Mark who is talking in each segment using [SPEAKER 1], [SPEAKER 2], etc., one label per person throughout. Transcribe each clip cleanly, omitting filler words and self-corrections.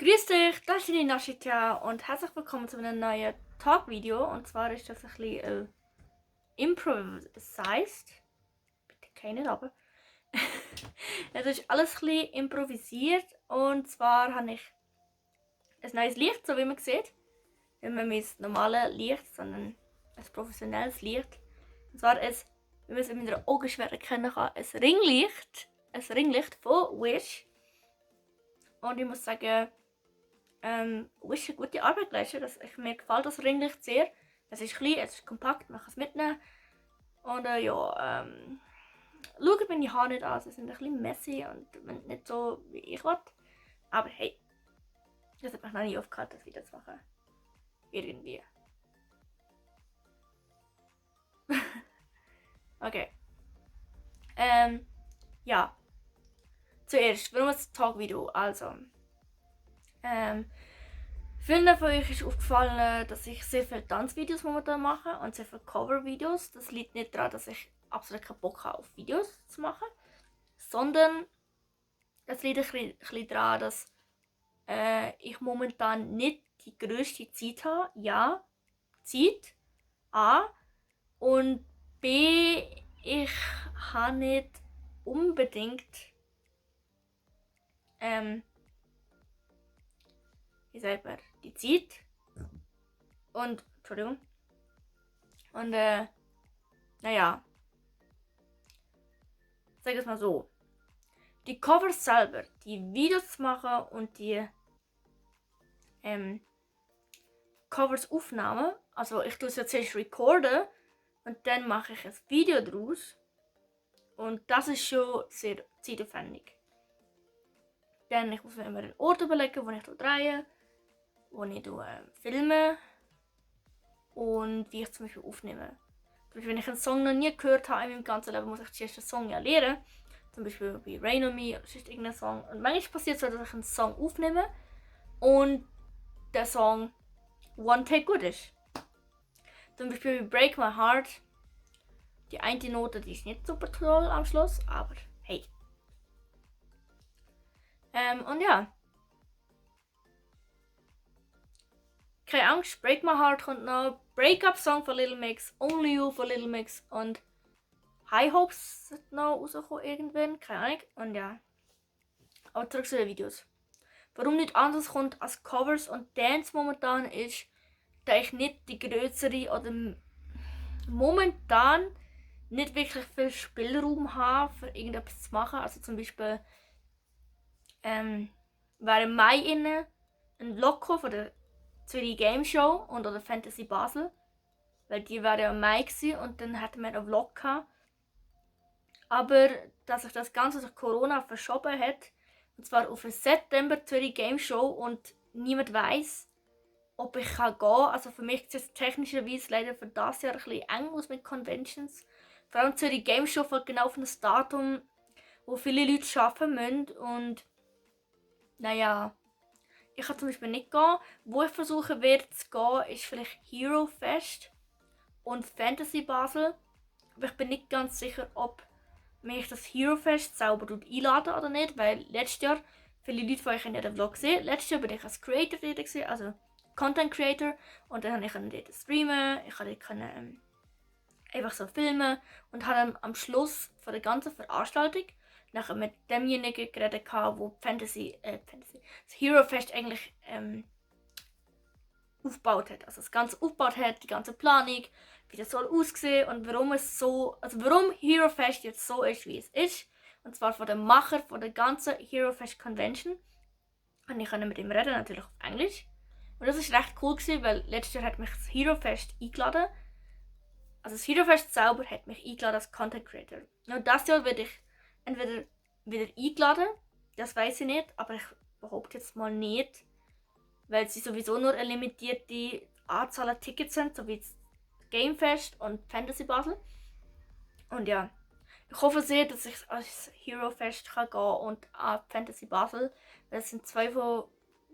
[SPEAKER 1] Grüß dich, das ist die Nashita und herzlich willkommen zu einem neuen Talk-Video. Und zwar ist das ein bisschen improvised. Bitte keine aber. Es ist alles ein bisschen improvisiert und zwar habe ich ein neues Licht, so wie man sieht. Nicht mehr mein normales Licht, sondern ein professionelles Licht. Und zwar wie man es in meiner Augenschwere erkennen kann, ein Ringlicht. Ein Ringlicht von Wish. Und ich muss sagen, Wish eine gute Arbeit geleistet. Mir gefällt das Ringlicht sehr. Es ist klein, es ist kompakt, man kann es mitnehmen. Und schaut meine Haare nicht an, sie sind ein bisschen messy und nicht so wie ich will. Aber hey, das hat mich noch nie aufgehört, das wieder zu machen. Irgendwie. Okay. Ja. Zuerst, warum das Talk-Video? Also, vielen von euch ist aufgefallen, dass ich sehr viele Tanzvideos momentan mache und sehr viele Covervideos. Das liegt nicht daran, dass ich absolut keinen Bock habe, auf Videos zu machen, sondern es liegt ein bisschen daran, dass ich momentan nicht die grösste Zeit habe. Ja, Zeit. A. Und B. Ich habe nicht unbedingt wie sagt man, die Zeit und Entschuldigung. Und naja, sag es mal so. Die Covers selber, die Videos zu machen und die Covers aufnehmen, also ich tue es jetzt erst recorden und dann mache ich ein Video daraus. Und das ist schon sehr zeitaufwendig. Dann ich muss mir immer einen Ort überlegen, wo ich drehe, wo ich filme und wie ich zum Beispiel aufnehme. Zum Beispiel, wenn ich einen Song noch nie gehört habe in meinem ganzen Leben, muss ich zuerst den Song ja lernen. Zum Beispiel bei Rain on Me oder sonst irgendein Song. Und manchmal passiert es so, dass ich einen Song aufnehme und der Song One Take gut ist. Zum Beispiel bei Break My Heart. Die eine Note, die ist nicht super toll am Schluss, aber hey. Und ja. Keine Angst, Break My Heart kommt noch. Breakup Song von Little Mix, Only You von Little Mix und High Hopes sind noch rausgekommen irgendwann, keine Ahnung. Und ja. Aber zurück zu den Videos. Warum nicht anders kommt als Covers und Dance momentan ist, da ich nicht die größere oder momentan nicht wirklich viel Spielraum habe, für irgendetwas zu machen. Also zum Beispiel wäre im Mai innen ein Loco von der Zürich Game Show und oder Fantasy Basel. Weil die wäre ja im Mai gewesen und dann hätten wir einen Vlog gehabt. Aber dass sich das Ganze durch Corona verschoben hat, und zwar auf den September Zürich Game Show und niemand weiß, ob ich gehen kann. Also für mich sieht es technischerweise leider für das Jahr ein bisschen eng aus mit Conventions. Vor allem Zürich Game Show fällt genau auf ein Datum, wo viele Leute arbeiten müssen und naja, ich kann zum Beispiel nicht gehen. Wo ich versuchen werde zu gehen, ist vielleicht Hero Fest und Fantasy Basel. Aber ich bin nicht ganz sicher, ob mich das Hero Fest selber einladen oder nicht, weil letztes Jahr, viele Leute von euch haben ja den Vlog gesehen, letztes Jahr bin ich als Creator dort gewesen, also Content Creator, und dann konnte ich dort streamen, ich konnte einfach so filmen und habe dann am Schluss von der ganzen Veranstaltung nachher mit demjenigen geredet, wo das Hero Fest eigentlich aufgebaut hat. Also das Ganze aufgebaut hat, die ganze Planung, wie das soll aussehen und warum Hero Fest jetzt so ist, wie es ist. Und zwar von dem Macher von der ganzen Hero Fest Convention. Und ich konnte mit ihm reden, natürlich auf Englisch. Und das ist recht cool gewesen, weil letztes Jahr hat mich das Hero Fest eingeladen. Also das Hero Fest selber hat mich eingeladen als Content Creator. Und das Jahr werde ich entweder wieder eingeladen, das weiß ich nicht, aber ich behaupte jetzt mal nicht, weil sie sowieso nur eine limitierte Anzahl an Tickets sind, so wie das Gamefest und Fantasy Basel. Und ja, ich hoffe sehr, dass ich als Hero Fest kann gehen und an Fantasy Basel, weil das sind zwei von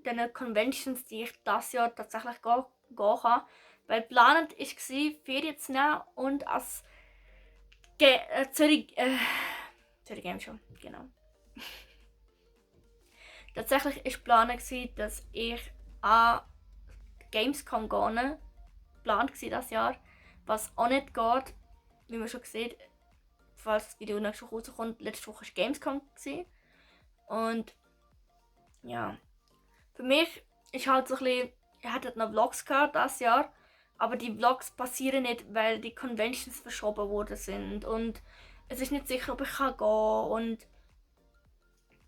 [SPEAKER 1] den Conventions, die ich das Jahr tatsächlich gehen kann. Weil geplant war, Ferien zu nehmen und als Zürich Game Show, genau. Tatsächlich war geplant, dass ich an Gamescom gehe. Geplant war dieses Jahr. Was auch nicht geht, wie man schon sieht, falls das Video nächste Woche rauskommt, letzte Woche war Gamescom. Und ja, für mich ist halt so ein bisschen, ich hatte noch Vlogs gehabt dieses Jahr, aber die Vlogs passieren nicht, weil die Conventions verschoben worden sind und es ist nicht sicher, ob ich gehen kann und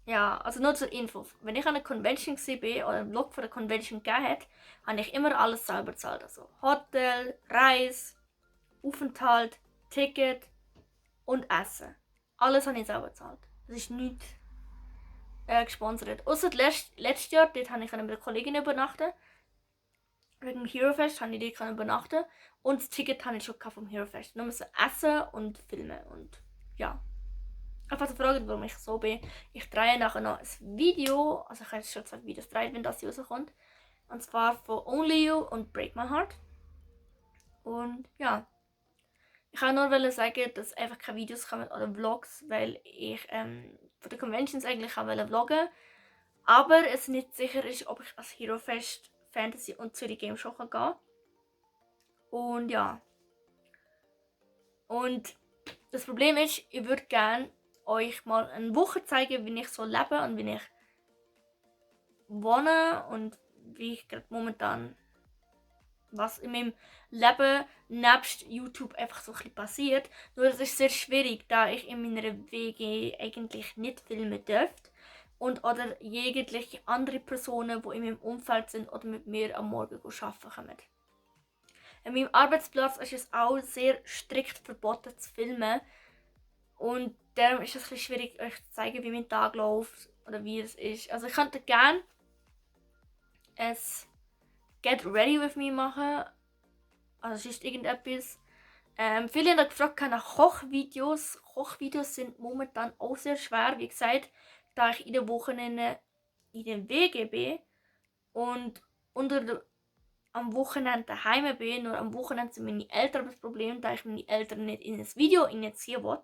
[SPEAKER 1] ja, also nur zur Info, wenn ich an einer Convention war oder einen Vlog von der Convention gegeben habe, habe ich immer alles selber gezahlt, also Hotel, Reise, Aufenthalt, Ticket und Essen. Alles habe ich selber gezahlt. Das ist nichts gesponsert. Außer letztes Jahr, dort habe ich mit einer Kollegin übernachten. Wegen dem Herofest habe ich dort übernachten. Und das Ticket habe ich schon vom Herofest. Nur müssen essen und filmen. Und ja. Einfach zu fragen, warum ich so bin. Ich drehe nachher noch ein Video. Also ich habe schon 2 Videos drehen, wenn das rauskommt. Und zwar von Only You und Break My Heart. Und ja. Ich kann nur sagen, dass einfach keine Videos kommen oder Vlogs, weil ich von den Conventions eigentlich vloggen, aber es nicht sicher ist, ob ich als Herofest, Fantasy und Zürich Game Show gehen kann. Und ja. Und das Problem ist, ich würde gerne euch mal eine Woche zeigen, wie ich so lebe und wie ich wohne und wie ich gerade momentan, was in meinem Leben nebst YouTube einfach so ein bisschen passiert. Nur das ist sehr schwierig, da ich in meiner WG eigentlich nicht filmen dürfte. Und oder jegliche andere Personen, die in meinem Umfeld sind oder mit mir am Morgen arbeiten kommen. An meinem Arbeitsplatz ist es auch sehr strikt verboten zu filmen. Und darum ist es ein bisschen schwierig, euch zu zeigen, wie mein Tag läuft oder wie es ist. Also ich könnte gerne ein Get Ready With Me machen. Also sonst irgendetwas. Viele haben gefragt nach Kochvideos. Kochvideos sind momentan auch sehr schwer, wie gesagt, da ich in den Wochenenden in den WG bin und am Wochenende daheim bin. Nur am Wochenende sind meine Eltern das Problem, da ich meine Eltern nicht in ein Video initiieren will.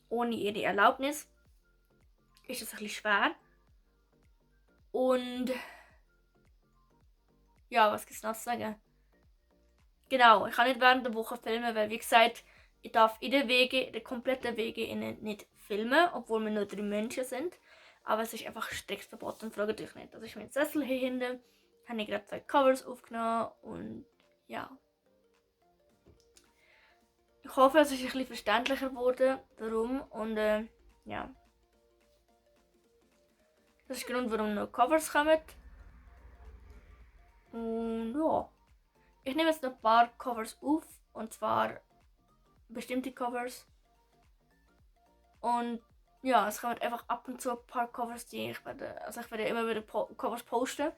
[SPEAKER 1] Ohne ihre Erlaubnis ist das ein bisschen schwer. Und ja, was gibt es noch zu sagen? Genau, ich kann nicht während der Woche filmen, weil wie gesagt, ich darf in der kompletten WG nicht filmen, obwohl wir nur 3 Menschen sind. Aber es ist einfach strikt verboten, fragt euch nicht. Also ich mein Sessel hier hinten, habe ich gerade 2 Covers aufgenommen und ja. Ich hoffe, es ist ein bisschen verständlicher geworden, warum und ja. Das ist der Grund, warum noch Covers kommen. Und ja. Ich nehme jetzt noch ein paar Covers auf, und zwar bestimmte Covers. Und ja, es kommen einfach ab und zu ein paar Covers, die ich werde immer wieder Covers posten.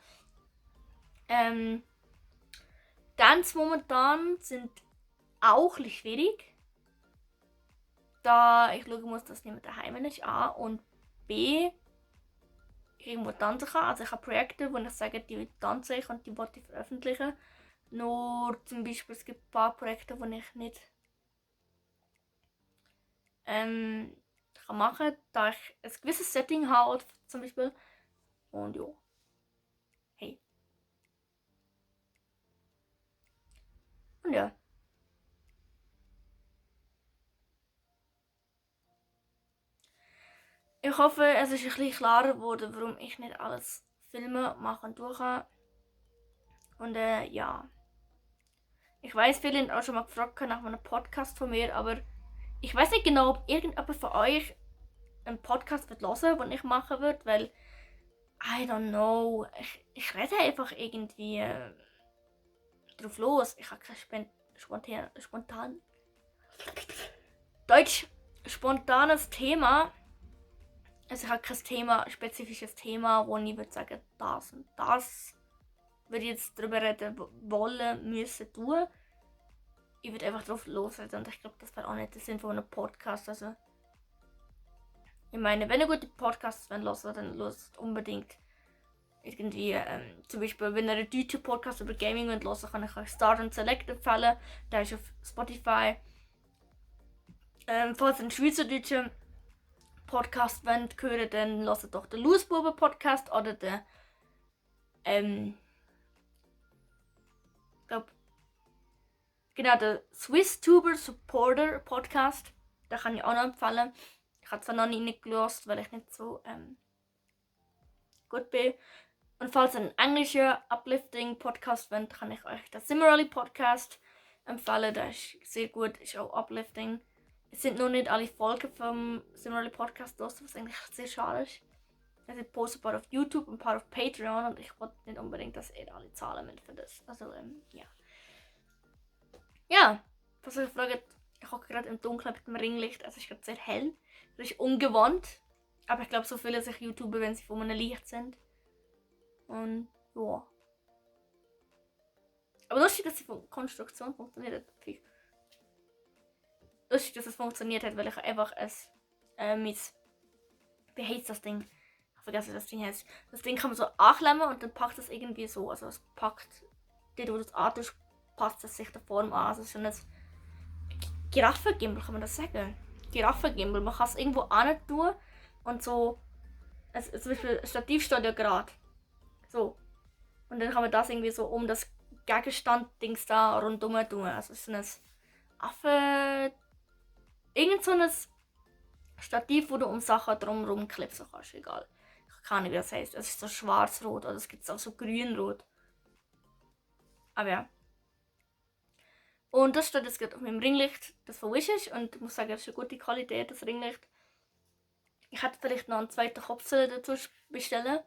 [SPEAKER 1] Ganz momentan sind auch ein bisschen schwierig, da ich schauen muss, dass niemand daheim ist, A, und B, ich irgendwo tanzen kann. Also ich habe Projekte, wo ich sage, die tanze ich und die wollte ich veröffentlichen. Nur zum Beispiel, es gibt ein paar Projekte, die ich nicht kann machen, da ich ein gewisses Setting habe, zum Beispiel. Und ja. Hey. Und ja. Ich hoffe, es ist ein bisschen klarer geworden, warum ich nicht alles filmen, machen tue. Und ja. Ich weiß, viele haben auch schon mal gefragt nach einem Podcast von mir, aber ich weiß nicht genau, ob irgendjemand von euch einen Podcast wird hören, den ich machen würde, weil I don't know. Ich rede einfach irgendwie drauf los. Ich habe kein spontanes Thema. Also ich habe kein spezifisches Thema, wo ich würde sagen, das und das würde ich jetzt darüber reden wollen, müssen, tun. Ich würde einfach drauf losreden und ich glaube, das wäre auch nicht der Sinn von einem Podcast. Also ich meine, wenn ihr gute Podcasts hören wollt, dann hört unbedingt irgendwie, zum Beispiel, wenn ihr einen deutschen Podcast über Gaming hören wollt, kann ich euch Start and Select empfehlen. Der ist auf Spotify. Falls ihr einen schweizerdeutschen Podcast hören wollt, dann hört doch den Losbuben Podcast oder den der Swiss Tuber Supporter Podcast. Den kann ich auch noch empfehlen. Ich habe zwar noch nicht gehört, weil ich nicht so gut bin. Und falls ihr einen englischen Uplifting Podcast wollt, kann ich euch den Similarly Podcast empfehlen. Der ist sehr gut, ist auch uplifting. Es sind noch nicht alle Folgen vom Similarly Podcast los, was eigentlich sehr schade ist. Also ich poste ein paar auf YouTube und ein paar auf Patreon und ich wollte nicht unbedingt, dass ihr alle zahlen müsst für das. Also ja. Ja, falls ihr euch fragt, ich hocke gerade im Dunkeln mit dem Ringlicht, es ist gerade sehr hell. Das ist ungewohnt, aber ich glaube, so fühlen sich YouTuber, wenn sie von einem Licht sind. Und ja. Aber lustig, dass die Konstruktion funktioniert hat. Lustig, dass es funktioniert hat, weil ich einfach wie heißt das Ding? Ich vergesse, wie das Ding heißt. Das Ding kann man so anklemmen und dann packt es irgendwie so. Also es packt, dort wo du das antust, passt es sich der Form an. Also so ein Giraffengimbal, kann man das sagen? Giraffengimbal. Man kann es irgendwo an tun und so. Also zum Beispiel ein Stativ steht ja gerade. So. Und dann kann man das irgendwie so um das Gegenstand-Dings da rundum tun. Also so ein Affe. Irgend so ein Stativ, wo du um Sachen drumherum klipsen kannst. Egal. Ich kann nicht, wie das heisst. Es ist so schwarz-rot oder es gibt auch so grün-rot. Aber ja. Und das steht jetzt gerade auf meinem Ringlicht, das von Wish ist. Und ich muss sagen, das ist eine gute Qualität, das Ringlicht. Ich hätte vielleicht noch einen zweiten Kopfzelle dazu bestellen.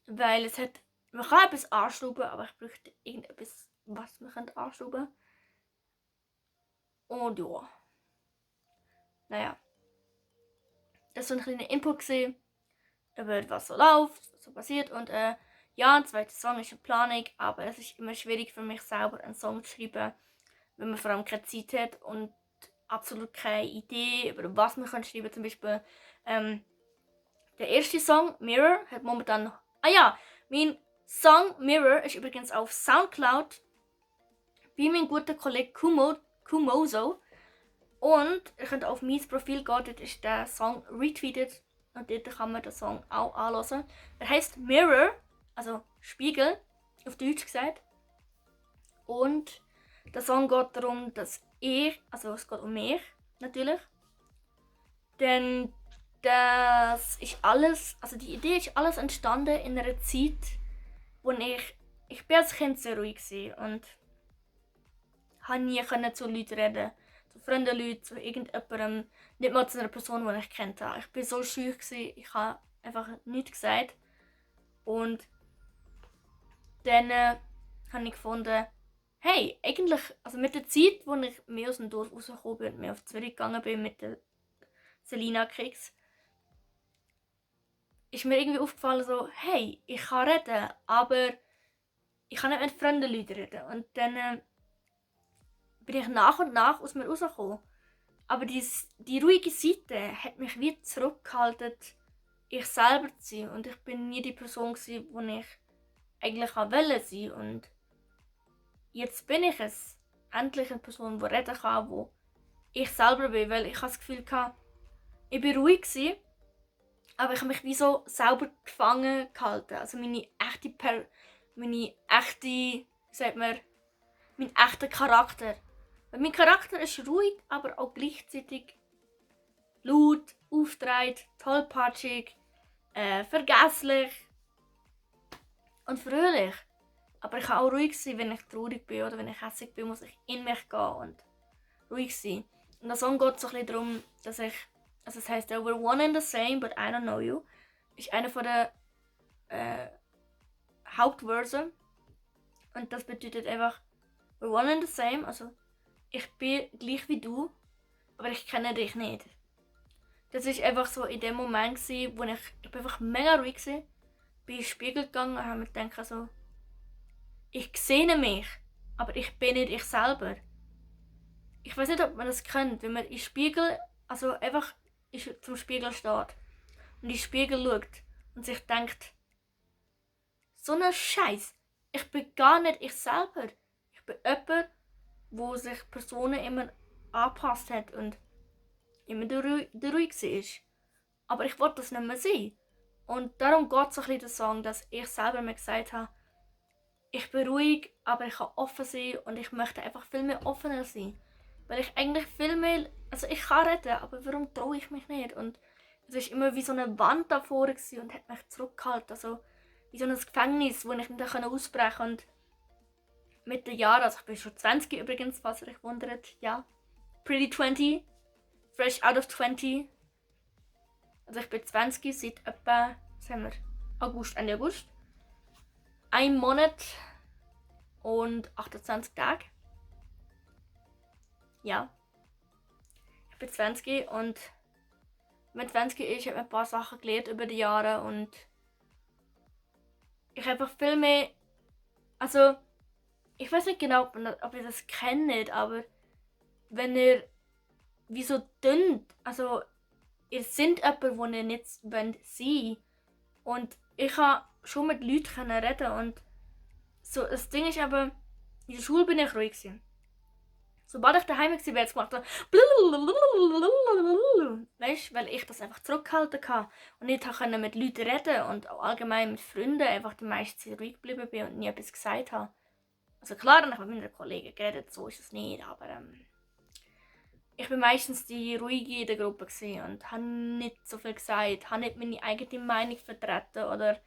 [SPEAKER 1] Weil es hat. Man kann etwas anschrauben, aber ich bräuchte irgendetwas, was man anschrauben kann. Und ja. Naja. Das war ein kleiner Input gesehen, über was so läuft, was so passiert. Und ja, ein zweiter Song ist in Planung, aber es ist immer schwierig für mich selber, einen Song zu schreiben, wenn man vor allem keine Zeit hat und absolut keine Idee, über was man schreiben kann. Zum Beispiel der erste Song, Mirror, hat momentan noch. Ah ja, mein Song Mirror ist übrigens auf Soundcloud bei meinem guten Kollegen Kumoso. Und ihr könnt auf mein Profil gehen, dort ist der Song retweetet und dort kann man den Song auch anhören. Er heißt Mirror, also Spiegel, auf Deutsch gesagt. Und der Song geht darum, dass es geht um mich natürlich. Denn das ist alles, also die Idee ist alles entstanden in einer Zeit, wo ich bin als Kind sehr ruhig war und habe nie zu Leuten reden, zu fremden Leuten, zu irgendjemandem, nicht mal zu einer Person, die ich kennt habe. Ich war so schüch, ich habe einfach nichts gesagt. Und dann habe ich gefunden, hey, eigentlich, also mit der Zeit, wo ich mehr aus dem Dorf rausgekommen bin und mehr auf Zürich gegangen bin mit der Selina Kriegs, ist mir irgendwie aufgefallen so, hey, ich kann reden, aber ich kann nicht mit fremden Leuten reden. Und dann bin ich nach und nach aus mir rausgekommen. Aber die ruhige Seite hat mich wie zurückgehalten, ich selber zu sein. Und ich bin nie die Person gewesen, die ich eigentlich wollte sein. Und jetzt bin ich es. Endlich eine Person, die reden kann, wo ich selber bin. Weil ich das Gefühl hatte, ich war ruhig gewesen, aber ich habe mich wie so selber gefangen gehalten. Also mein echter Charakter. Weil mein Charakter ist ruhig, aber auch gleichzeitig laut, aufgedreht, tollpatschig, vergesslich und fröhlich. Aber ich kann auch ruhig sein, wenn ich traurig bin oder wenn ich hässlich bin, muss ich in mich gehen und ruhig sein. Und der Song geht so ein bisschen darum, dass also es heisst, we're one and the same, but I don't know you. Ist einer von der Hauptverse. Und das bedeutet einfach, we're one and the same, also ich bin gleich wie du, aber ich kenne dich nicht. Das war einfach so in dem Moment, wo ich bin einfach mega ruhig war, bin in den Spiegel gegangen und habe mir gedacht, so, ich sehe mich, aber ich bin nicht ich selber. Ich weiß nicht, ob man das kennt, wenn man in den Spiegel, also einfach zum Spiegel steht und in den Spiegel schaut und sich denkt, so ein Scheiß, ich bin gar nicht ich selber. Ich bin jemand, wo sich Personen immer angepasst hat und immer der ruhig war. Aber ich wollte das nicht mehr sein. Und darum geht es ein bisschen der Song, dass ich selber mir gesagt habe, ich bin ruhig, aber ich kann offen sein und ich möchte einfach viel mehr offener sein. Weil ich eigentlich viel mehr, also ich kann reden, aber warum traue ich mich nicht? Und es war immer wie so eine Wand davor und hat mich zurückgehalten. Also wie so ein Gefängnis, wo ich nicht ausbrechen konnte. Und mit den Jahren, also ich bin schon 20 übrigens, falls ihr euch wundert, ja. Pretty 20, fresh out of 20. Also ich bin 20 seit etwa, was haben wir, Ende August. 1 Monat und 28 Tage. Ja. Ich bin 20 und mit 20 ich habe ein paar Sachen gelernt über die Jahre und ich habe einfach viel mehr, also ich weiß nicht genau, ob ihr das kennt, aber wenn ihr wie so dünnt, also ihr seid jemand, wo ihr nicht sein wollt. Und ich kann schon mit Leuten reden und so, das Ding ist aber, in der Schule bin ich ruhig gewesen. Sobald ich daheim war, werde ich gemacht. Weißt du, weil ich das einfach zurückgehalten habe und nicht konnte mit Leuten reden und auch allgemein mit Freunden einfach die meiste Zeit ruhig geblieben bin und nie etwas gesagt habe. Also klar, dann habe ich mit meinen Kollegen geredet, so ist es nicht, aber ich war meistens die Ruhige in der Gruppe und habe nicht so viel gesagt, habe nicht meine eigene Meinung vertreten oder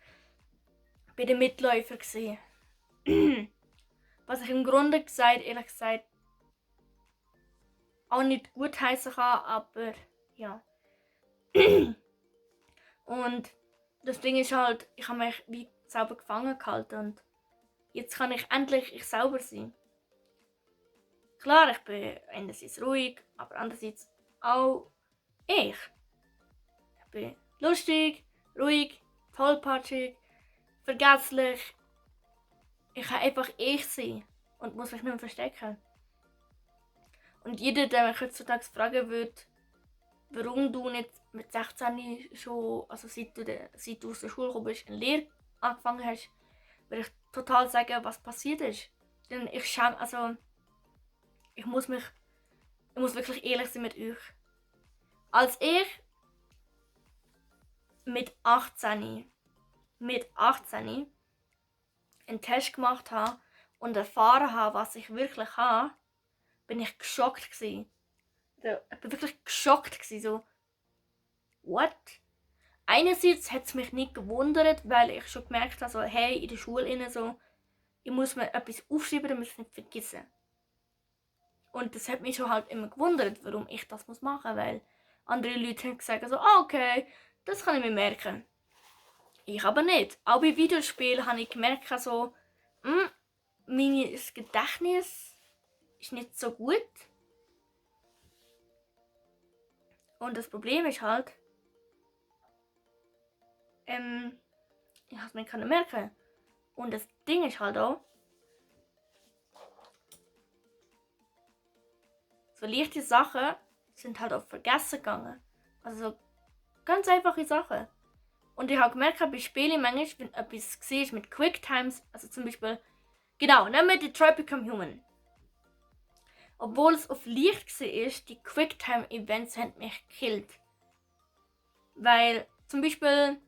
[SPEAKER 1] bin der Mitläufer gewesen. Was ich im Grunde ehrlich gesagt, auch nicht gut heißen kann, aber ja. Und das Ding ist halt, ich habe mich wie selber gefangen gehalten und jetzt kann ich endlich ich selber sein. Klar, ich bin einerseits ruhig, aber andererseits auch ich. Ich bin lustig, ruhig, tollpatschig, vergesslich. Ich kann einfach ich sein und muss mich nicht mehr verstecken. Und jeder, der mich heutzutage fragen würde, warum du nicht mit 16 schon, also seit du aus der Schule gekommen bist, eine Lehre angefangen hast, würde ich total sagen, was passiert ist. Denn ich schäme, also ich muss wirklich ehrlich sein mit euch. Als ich mit 18 einen Test gemacht habe und erfahren habe, was ich wirklich habe, bin ich geschockt gewesen. Ich bin wirklich geschockt gewesen, so, what? Einerseits hat es mich nicht gewundert, weil ich schon gemerkt habe, so, hey, in der Schule so, ich muss mir etwas aufschreiben, damit ich es nicht vergessen. Und das hat mich schon halt immer gewundert, warum ich das machen muss, weil andere Leute haben gesagt, so, okay, das kann ich mir merken. Ich aber nicht. Auch bei Videospielen habe ich gemerkt, so, mein Gedächtnis ist nicht so gut. Und das Problem ist halt, ich habe es mir nicht merken. Und das Ding ist halt auch, so leichte Sachen sind halt auch vergessen gegangen. Also so ganz einfache Sachen. Und ich habe gemerkt, bei Spielen manchmal, wenn etwas war mit Quicktimes, also zum Beispiel, genau, nehmen wir Detroit Become Human. Obwohl es auf leicht war, die Quicktime-Events haben mich gekillt. Weil zum Beispiel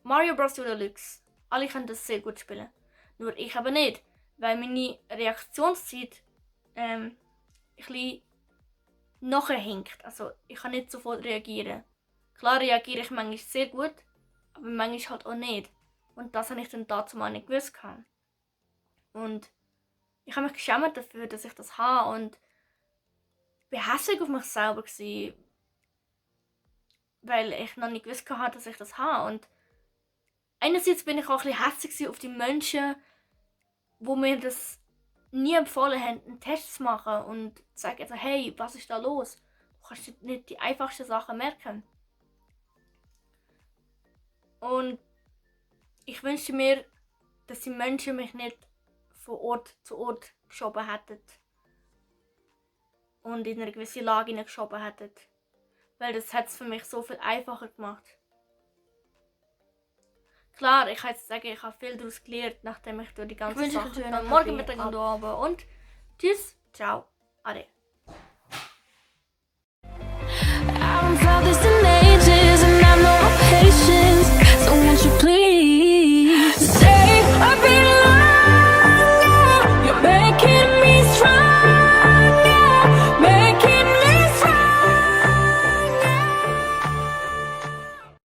[SPEAKER 1] Mario Bros. Deluxe, alle können das sehr gut spielen. Nur ich aber nicht, weil meine Reaktionszeit ein bisschen nachher hinkt. Also ich kann nicht sofort reagieren. Klar reagiere ich manchmal sehr gut, aber manchmal halt auch nicht. Und das habe ich dann dazu mal nicht gewusst. Und ich habe mich geschämt dafür, dass ich das habe und ich war hässlich auf mich selber gewesen, weil ich noch nicht gewusst habe, dass ich das habe. Und einerseits bin ich auch ein bisschen hässlich auf die Menschen, die mir das nie empfohlen haben, einen Test zu machen und zu sagen, also, hey, was ist da los? Du kannst nicht die einfachsten Sachen merken. Und ich wünschte mir, dass die Menschen mich nicht von Ort zu Ort geschoben hätten. Und in eine gewisse Lage geschoben hätten. Weil das hat es für mich so viel einfacher gemacht. Klar, ich kann jetzt sagen, ich habe viel daraus gelernt, nachdem ich durch die ganze Sache... Morgen, Mittag und Abend und tschüss, ciao, ade.